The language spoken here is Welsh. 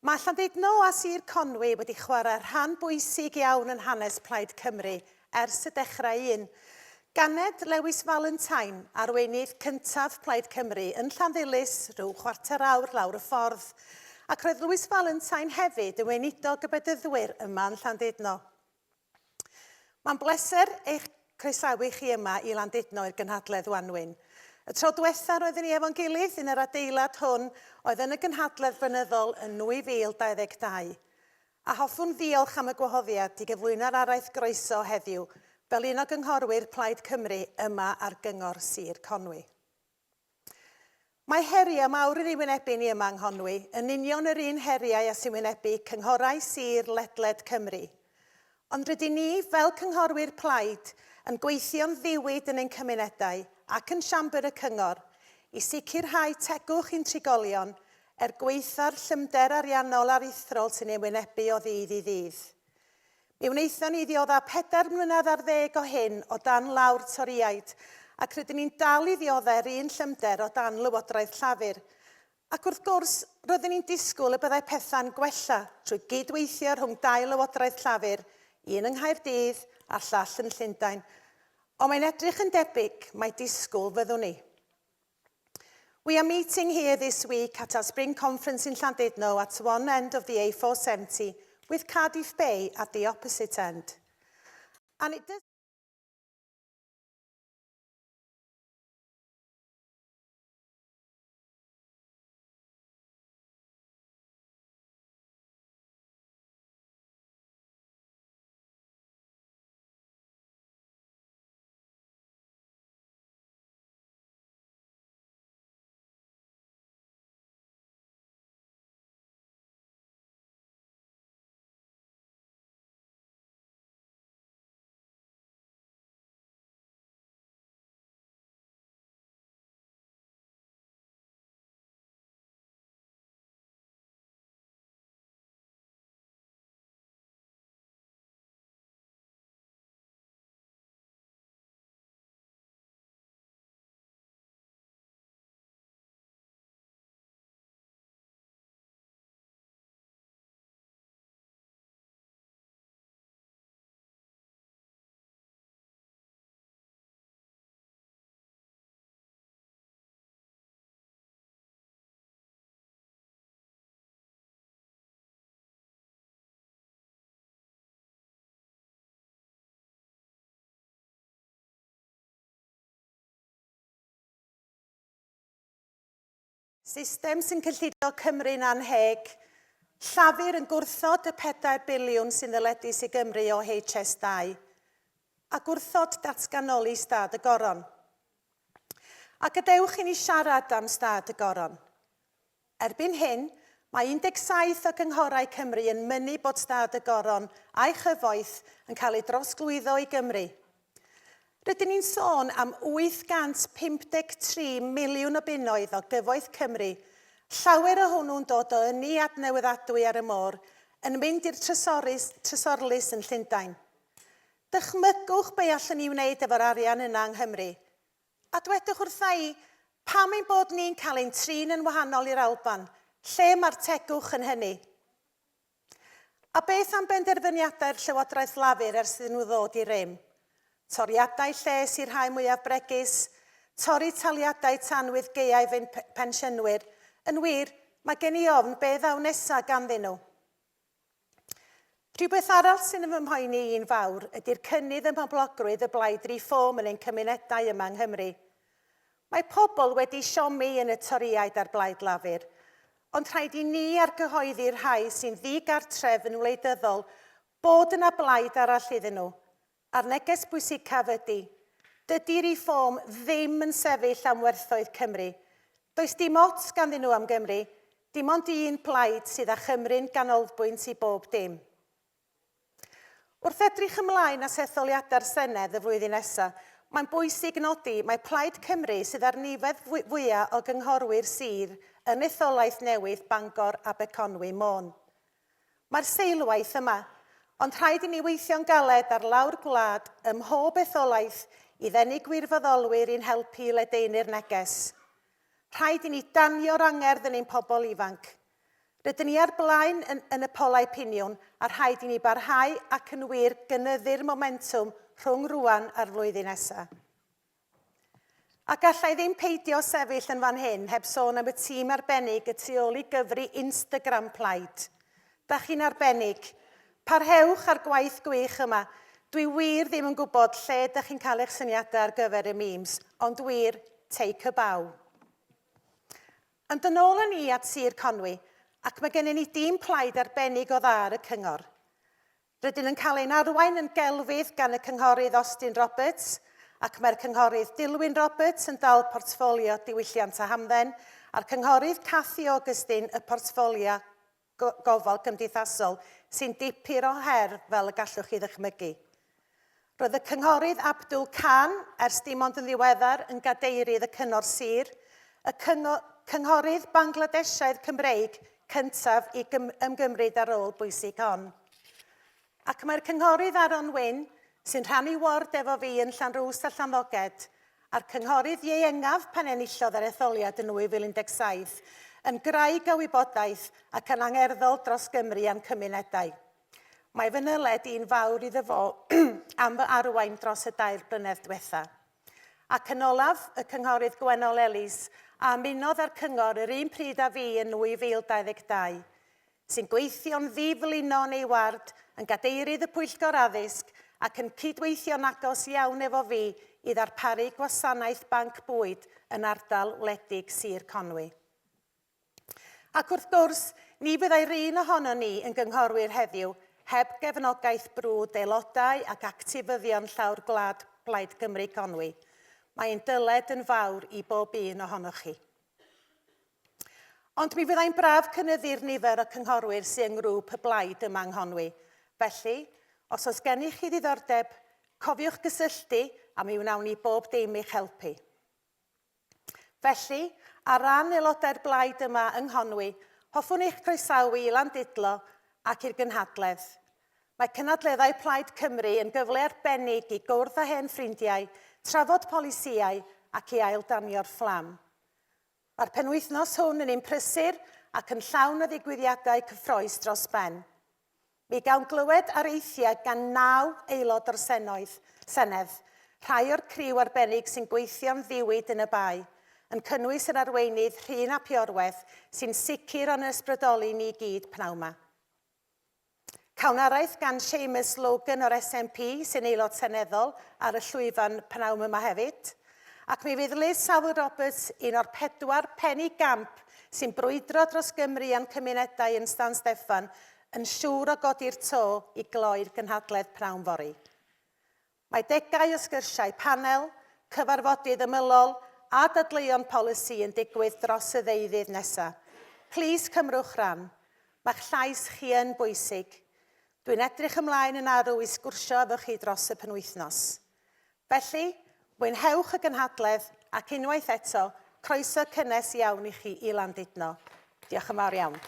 Mae Llandudno a Sir Conwy wedi chwarae rhan bwysig iawn yn hanes Plaid Cymru ers y dechrau un. Ganed Lewis Valentine, arweinydd cyntaf Plaid Cymru, yn Llanddulys rhyw chwarter awr lawr y ffordd, ac roedd Lewis Valentine hefyd yn weinidog y Bedyddwyr yma yn Llandudno. Mae'n bleser eich croesawu chi yma i Landudno i'r gynhadledd Wanwyn. Y tro diwetha roeddwn ni efo'n gilydd yn yr adeilad hwn oedd yn y gynhadledd flynyddol yn 2022. A hoffwn ddiolch am y gwahoddiad i gyflwyno'r araith groeso heddiw fel un o gynghorwyr Plaid Cymru yma ar Gyngor Sir Conwy. Mae heriau mawr yn ei wynebu ni yma yng Nghonwy, yn union yr un heriau â sy'n wynebu cynghorau sir ledled Cymru. Ond rydyn ni, fel cynghorwyr Plaid, yn gweithio'n ddiwyd yn ein cymunedau ac yn siambr y cyngor i sicrhau tegwch i'n trigolion er gwaetha'r llymder ariannol aruthrol sy'n ein wynebu o ddydd i ddydd. Mi wnaethon ni ddiodda' pedair mlynedd ar ddeg o hyn o dan law'r Torïaid, ac rydyn ni'n dal i ddiodde'r un llymder o dan Lywodraeth Llafur. Ac wrth gwrs, roeddwn i'n disgwyl y byddai pethau'n gwella trwy gyd-weithio rhwng dau Lywodraeth Llafur, un yng Nghaerdydd a'r llall yn Llundain. Ond mae'n edrych yn debyg mai disgwyl fyddwn ni. We are meeting here this week at our spring conference in Llandudno at one end of the A470 with Cardiff Bay at the opposite end. And it does System sy'n cyllido Cymru'n annheg, Llafur yn gwrthod y 4 biliwn sy'n ddyledus i Gymru o HS2, a gwrthod datganoli Stad y Goron. A gadewch i ni siarad am Stad y Goron. Erbyn hyn, mae 17 o gynghorau Cymru yn mynnu bod Stad y Goron a'i chyfoeth yn cael ei drosglwyddo i Gymru. Rydyn ni'n sôn am 853 miliwn o bunnoedd o gyfoeth Cymru, llawer o hwnnw'n dod o ynni adnewyddadwy ar y môr, yn mynd i'r Trysorlys yn Llundain. Dychmygwch be allwn ni wneud efo'r arian yna yng Nghymru. A dwedwch wrtha i, pam ein bod ni'n cael ein trin yn wahanol i'r Alban? Lle mae'r tegwch yn hynny? A beth am benderfyniadau'r Llywodraeth Lafur ers iddyn nhw ddod i rym? Toriadau lles i'r rhai mwyaf bregus, torri taliadau tanwydd gaeaf ein pensiynwyr, yn wir, mae gen i ofn be ddaw nesa ganddyn nhw. Rhywbeth arall sy'n fy mhoeni i'n fawr ydy'r cynnydd ym mhoblogrwydd y blaid Reform yn ein cymunedau yma yng Nghymru. Mae pobl wedi siomi yn y Torïaid a'r Blaid Lafur, ond rhaid i ni argyhoeddi'r rhai sy'n ddi-gartref yn wleidyddol bod yna blaid arall iddyn nhw, A'r neges bwysicaf ydy, dydy Reform ddim yn sefyll am werthoedd Cymru. Does dim ots ganddyn nhw am Gymru, dim ond un plaid sydd â Chymru'n ganolbwynt i bob dim. Wrth edrych ymlaen at etholiadau'r Senedd y flwyddyn nesa, mae'n bwysig nodi mai Plaid Cymru sydd â'r nifer fwya' o gynghorwyr sir yn etholaeth newydd Bangor Aberconwy Môn. Mae'r seilwaith yma, ond rhaid i ni weithio'n galed ar lawr gwlad ym mhob etholaeth i ddenu gwirfoddolwyr i'n helpu i ledaenu'r neges. Rhaid i ni danio'r angerdd yn ein pobl ifanc. Rydyn ni ar blaen yn, yn y polau piniwn a rhaid i ni barhau ac yn wir gynyddu'r momentwm rhwng rŵan a'r flwyddyn nesa. A galla i ddim peidio sefyll yn fan hyn heb sôn am y tîm arbennig y tu ôl i gyfri Instagram Plaid. Da chi'n arbennig. Parhewch â'r gwaith gwych yma. Dwi wir ddim yn gwybod lle da chi'n cael eich syniadau ar gyfer y memes, ond wir, take a bow. Ond yn ôl â ni at Sir Conwy, ac mae gennym ni dîm plaid arbennig o dda ar y cyngor. Rydyn yn cael ein arwain yn gelfydd gan y Cynghorydd Austin Roberts, ac mae'r Cynghorydd Dilwyn Roberts yn dal portffolio Diwylliant a Hamdden, a'r Cynghorydd Cathy Augustine y portffolio gofal cymdeithasol, sy'n dipyn o her fel y gallwch chi ddychmygu. Roedd y Cynghorydd Abdul Khan, ers dim ond yn ddiweddar, yn gadeirydd y Cyngor Sir, y cynghorydd Bangladeshaidd Cymreig cyntaf i ymgymryd â'r rôl bwysig hon. Ac mae'r Cynghorydd Aaron Wyn, sy'n rhannu ward efo fi yn Llanrwst a Llanddoged, a'r cynghorydd ieuengaf pan enillodd yr etholiad yn 2017, yn graig o wybodaeth ac yn angerddol dros Gymru a'n cymunedau. Mae fy nyled i'n fawr iddo fo am fy arwain dros y dair blynedd diwetha. Ac yn olaf, y Cynghorydd Gwennol Elis, a ymunodd â'r Cyngor yr un pryd â fi yn 2022, sy'n gweithio'n ddi-flino yn ei ward, yn gadeirydd y Pwyllgor Addysg ac yn cydweithio'n agos iawn efo fi i ddarparu gwasanaeth banc bwyd yn ardal wledig Sir Conwy. Ac wrth gwrs, ni fyddai'r un ohonon ni yn gynghorwyr heddiw heb gefnogaeth brwd aelodau ac actifyddion llawr gwlad Plaid Cymru Conwy. Mae ein dyled yn fawr i bob un ohonoch chi. Ond mi fyddai'n braf cynyddu'r nifer o cynghorwyr sy yng ngrŵp y Blaid yma yng Nghonwy. Felly, os oes gennych chi ddiddordeb, cofiwch gysylltu a mi wnawn ni bob dim i'ch helpu. Felly, ar ran aelodau'r Blaid yma yng Nghonwy, hoffwn eich croesawu i Landudlo ac i'r gynhadledd. Mae cynadleddau Plaid Cymru yn gyfle arbennig i gwrdd â hen ffrindiau, trafod polisïau ac i ail-danio'r fflam. Mae'r penwythnos hwn yn un prysur ac yn llawn o ddigwyddiadau cyffrous dros ben. Mi gawn glywed areithiau gan naw aelod o'r Senoedd, Senedd, rhai o'r criw arbennig sy'n gweithio'n ddiwyd yn y Bae, yn cynnwys yr arweinydd Rhun ap Iorwerth sy'n sicr o'n ysbrydoli ni gyd pnawn 'ma. Cawn araith gan Seamus Logan o'r SNP, sy'n aelod seneddol, ar y llwyfan pnawn yma hefyd. Ac mi fydd Liz Saville Roberts, un o'r pedwar penigamp sy'n brwydro dros Gymru a'n cymunedau yn Stan Steffan, yn siŵr o godi'r to i gloi'r gynhadledd pnawn fory. Mae degau o sgyrsiau panel, cyfarfodydd ymylol a dadleuon polisi yn digwydd dros y ddeuddydd nesa. Plîs cymrwch ran. Mae'ch llais chi yn bwysig. Dwi'n edrych ymlaen yn arw i sgwrsio efo chi dros y penwythnos. Felly, mwynhewch y gynhadledd ac unwaith eto, croeso cynnes iawn i chi i Landudno. Diolch yn fawr iawn.